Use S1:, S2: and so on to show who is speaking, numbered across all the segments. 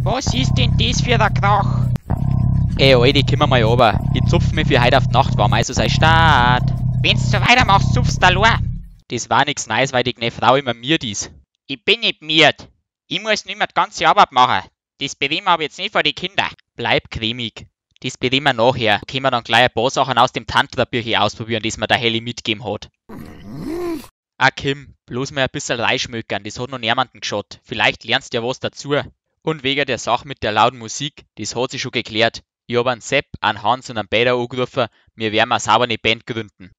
S1: Was ist denn das für der Krach?
S2: Ey, Alter, komm mal runter. Ich zupf mich für heute auf die Nacht warm, also sei Start.
S1: Wenn's so weitermachst, zupfst du allein.
S2: Das war nix Neues, weil die gnä Frau immer miert ist.
S1: Ich bin nicht miert. Ich muss nicht mehr die ganze Arbeit machen. Das bewegen wir aber jetzt nicht vor die Kinder.
S2: Bleib cremig. Das bewegen wir nachher. Da können wir dann gleich ein paar Sachen aus dem Tantra-Büchi ausprobieren, das mir der Heli mitgegeben hat. Ah, Kim, bloß mal ein bisschen reinschmökern, das hat noch niemanden geschaut. Vielleicht lernst du ja was dazu. Und wegen der Sache mit der lauten Musik, das hat sich schon geklärt. Ich hab einen Sepp, einen Hans und einen Peter angerufen, wir werden eine saubere Band gründen.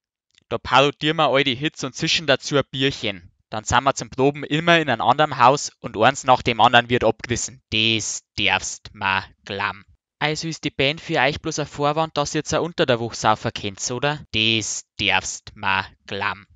S2: Da parodieren wir all die Hits und zischen dazu ein Bierchen. Dann sind wir zum Proben immer in einem anderen Haus und eins nach dem anderen wird abgerissen. Das darfst ma glauben. Also ist die Band für euch bloß ein Vorwand, dass ihr jetzt auch unter der Woche saufen könnt, oder? Das darfst ma glauben.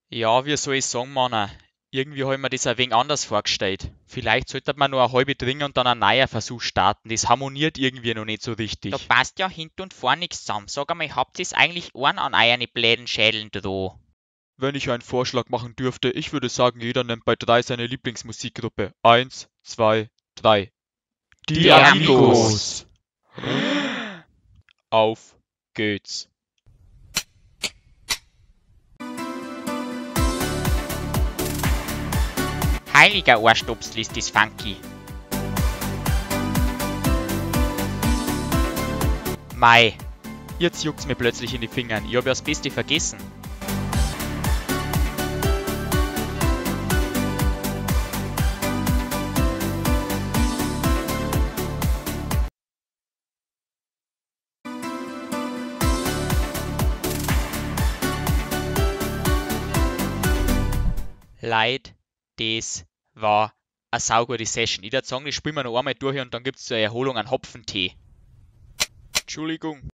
S2: Ja, wie soll ich sagen, Mann? Irgendwie hab ich mir das ein wenig anders vorgestellt. Vielleicht sollte man nur eine halbe trinken und dann einen neuen Versuch starten. Das harmoniert irgendwie noch nicht so richtig.
S1: Da passt ja hinten und vorn nichts zusammen. Sag einmal, habt ihr's eigentlich Ohren an euren bläden Schädeln da?
S2: Wenn ich einen Vorschlag machen dürfte, ich würde sagen, jeder nimmt bei 3 seine Lieblingsmusikgruppe. 1, 2, 3. Die Amigos. Auf geht's.
S1: Heiliger Ohrstopsel ist das funky.
S2: Mei, jetzt juckt's mir plötzlich in die Fingern. Ich hab ja das Beste vergessen. Leid, das war eine saugute Session. Ich würd sagen, das spielen wir noch einmal durch und dann gibt's zur Erholung einen Hopfentee. Entschuldigung,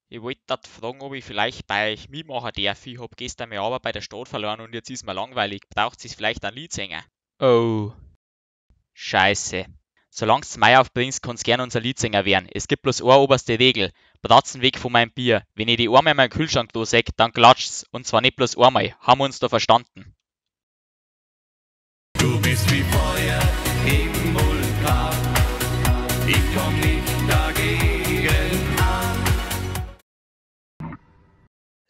S2: ich wollte grad fragen, ob ich vielleicht bei euch mitmachen darf. Ich hab gestern meine Arbeit bei der Stadt verloren und jetzt ist mir langweilig. Braucht es vielleicht einen Leadsänger? Oh. Scheiße. Solange du Mai aufbringst, kannst gern unser Leadsänger werden. Es gibt bloß eine oberste Regel. Bratzen weg von meinem Bier. Wenn ich die einmal in meinem Kühlschrank da seh, dann klatscht's. Und zwar nicht bloß einmal. Haben wir uns da verstanden?
S3: Du bist wie Feuer im Vulkan. Ich komm nicht dagegen an.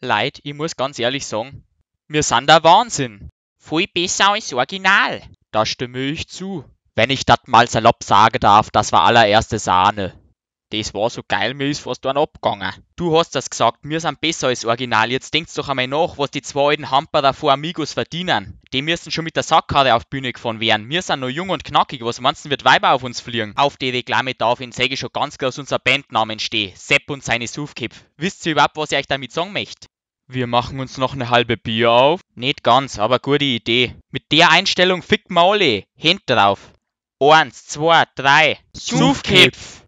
S2: Leid, ich muss ganz ehrlich sagen, wir sind der Wahnsinn.
S1: Viel besser als Original.
S2: Da stimme ich zu. Wenn ich das mal salopp sagen darf, das war allererste Sahne. Das war so geil, mir ist fast einer abgegangen. Du hast das gesagt, wir sind besser als Original. Jetzt denkt's doch einmal nach, was die zwei alten Hamperer vor Amigos verdienen. Die müssen schon mit der Sackkarre auf die Bühne gefahren werden. Wir sind noch jung und knackig, was meinst du, wird Weiber auf uns fliegen? Auf die Reklametafel seh ich schon ganz groß unser Bandnamen steh. Sepp und seine Suffköpfe. Wisst ihr überhaupt, was ich euch damit sagen möchte? Wir machen uns noch eine halbe Bier auf? Nicht ganz, aber gute Idee. Mit der Einstellung ficken wir alle. Hände drauf. 1, 2, 3. Suffköpf!